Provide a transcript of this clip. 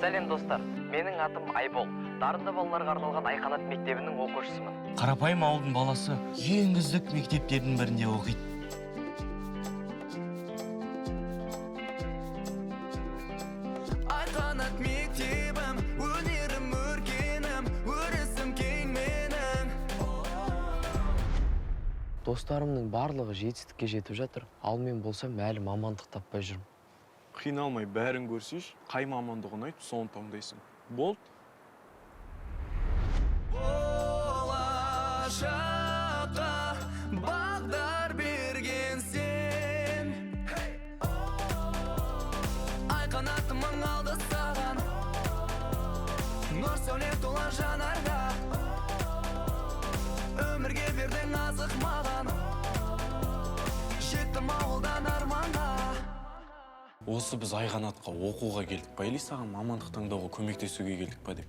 Сәлем, достар! Менің атым Айбол. Дарынды балаларға арналған Айқанат мектебінің оқушысымын. Қарапайым ауылдың баласы ең үздік мектептердің бірінде оқиды. Айқанат мектебім, өнерім, өркенім, өрісім кең менің. Достарымның барлығы жетістікке жетіп жатыр, ал мен болсам әлі мамандық таппай жүрмін. Қиналмай бәрін көрсейші, қай мамандық ұнайды, соны таңдайсың. Болды. Болашаққа бағдар берген сен. Айқанатым, мың алды саған. Нұр сәуле тола жанарға. Өмірге бердің азық маған. Жеттім ауылдан арманға. Осы біз Айқанатқа оқуға келдік па или саған мамандық таңдауға көмектесуге келдік па деп.